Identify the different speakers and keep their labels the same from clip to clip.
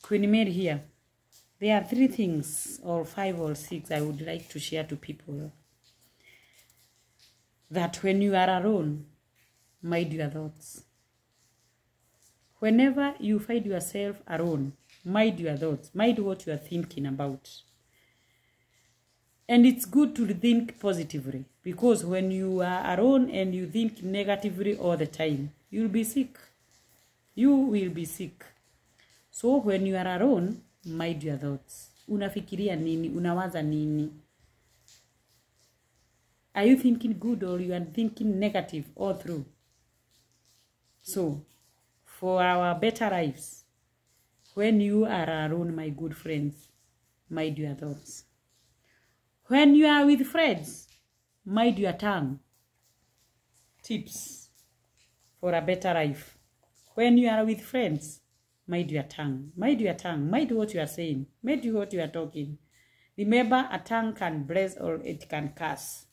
Speaker 1: Queen Mary here. There are 3 things, or 5 or 6, I would like to share to people. That when you are alone, mind your thoughts. Whenever you find yourself alone, mind your thoughts. Mind what you are thinking about. And it's good to think positively. Because when you are alone and you think negatively all the time, you'll be sick. You will be sick. So when you are alone, mind your thoughts. Unafikiria nini? Unawaza nini? Are you thinking good or you are thinking negative all through? So, for our better lives, when you are alone, my good friends, mind your thoughts. When you are with friends, mind your tongue. Tips for a better life. When you are with friends, mind your tongue. Mind your tongue. Mind what you are saying. Mind what you are talking. Remember, a tongue can bless or it can curse.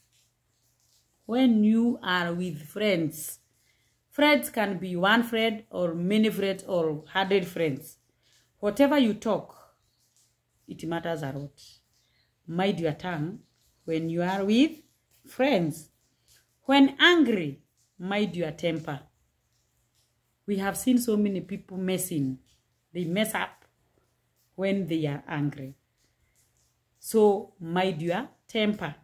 Speaker 1: When you are with friends, friends can be one friend or many friends or 100 friends. Whatever you talk, it matters a lot. Mind your tongue when you are with friends. When angry, mind your temper. We have seen so many people messing. They mess up when they are angry. So, mind your temper.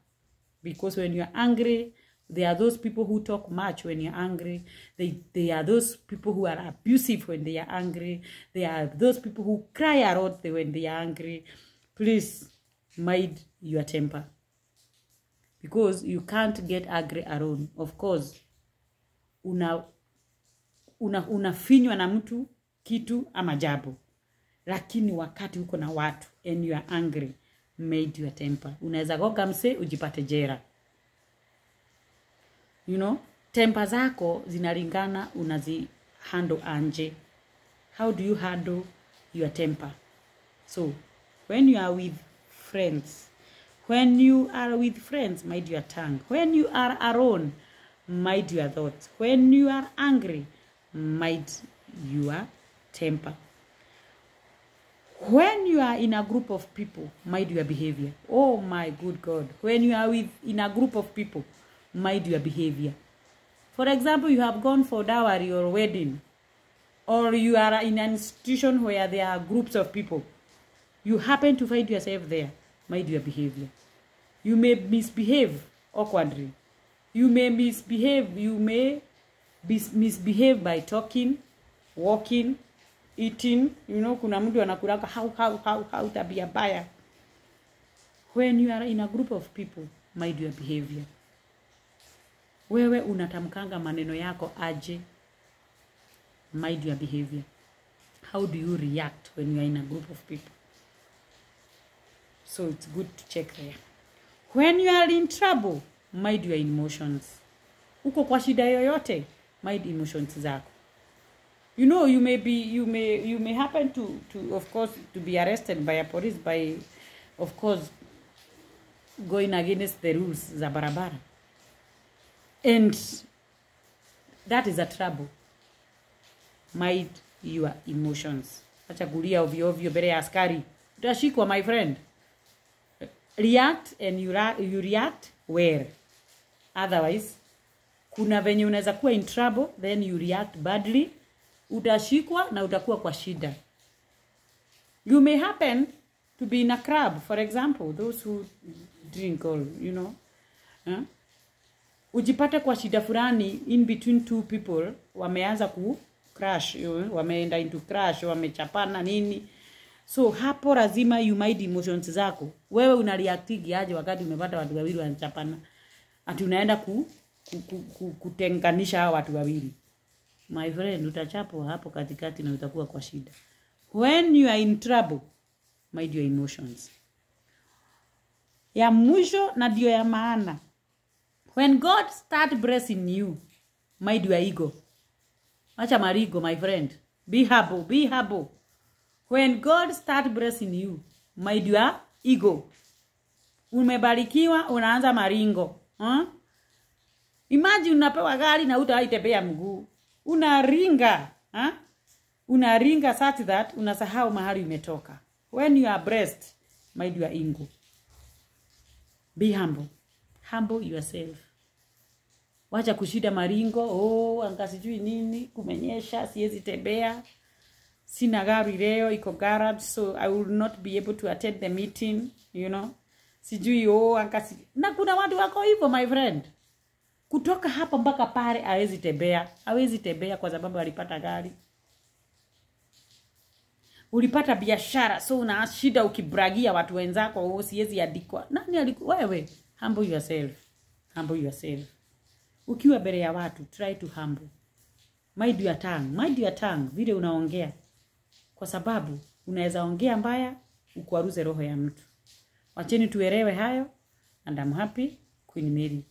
Speaker 1: Because when you are angry, there are those people who talk much when you're angry. They are those people who are abusive when they are angry. There are those people who cry a lot when they are angry. Please, mind your temper. Because you can't get angry alone. Of course, unafinywa na mtu, kitu ama jambo. Lakini wakati uko na watu and you are angry, mind your temper. Unaweza goga mse ujipate jera. You know, temper zako zinalingana handle anje. How do you handle your temper? So, when you are with friends, mind your tongue. When you are alone, mind your thoughts. When you are angry, mind your temper. When you are in a group of people, mind your behavior. Oh my good God. When you are in a group of people, mind your behavior. For example, you have gone for dowry or wedding, or you are in an institution where there are groups of people. You happen to find yourself there, mind your behavior. You may misbehave awkwardly. You may misbehave by talking, walking, eating. You know, kuna mtu anakuraka how tabia baya. When you are in a group of people, mind your behavior. Wewe unatamkanga maneno yako aje, mind your behavior. How do you react when you are in a group of people? So it's good to check there. When you are in trouble, mind your emotions. Uko kwa shida yoyote, mind emotions zako. You know, you may happen to of course to be arrested by a police by, of course, going against the rules za barabara. And that is a trouble. Mind your emotions. Acha kulia ovyo ovyo mbele ya askari. Utashikwa, my friend. React and you react well. Otherwise, kuna venye unaweza kuwa in trouble, then you react badly. Utashikwa na utakuwa kwa shida. You may happen to be in a club, for example, those who drink or, you know. Ujipate kwa shida fulani in between two people, wameanza ku crash, wameenda into crash, wamechapana nini. So hapo lazima you mind emotions zako. Wewe unareactigi aje wakati umepata watu wawili wanachapana? Ati unaenda kutenganisha hao watu wawili. My friend, utachapwa hapo katikati na utakuwa kwa shida. When you are in trouble, mind your emotions. Ya mwisho na ndio ya maana. When God start blessing you, mind your ego. Acha marigo, my friend. Be humble. When God start blessing you, mind your ego. Umebarikiwa, unaanza maringo. Imagine unapewa gari na hutaitembea mguu. Unaringa. Unaringa such that unasahau mahali umetoka. When you are blessed, mind your ego. Be humble. Humble yourself. Wacha kushida maringo, anga sijui nini, kumenyesha, siwezi tembea. Sina gari leo, iko garage, so I will not be able to attend the meeting, you know. Sijui anga na kuna watu wako hivyo, my friend. Kutoka hapa mpaka pale hawezi tembea. Hawezi tembea kwa sababu alipata gari. Ulipata biashara, so una shida ukibragia watu wenzako, siwezi andikwa. Nani alikuwa wewe? Humble yourself. Humble yourself. Ukiwa mbele ya watu, try to humble. Mind your tongue. Mind your tongue vile unaongea. Kwa sababu unaweza ongea mbaya ukwaruze roho ya mtu. Wacheni tuelewe hayo, and I'm happy. Queen Mary.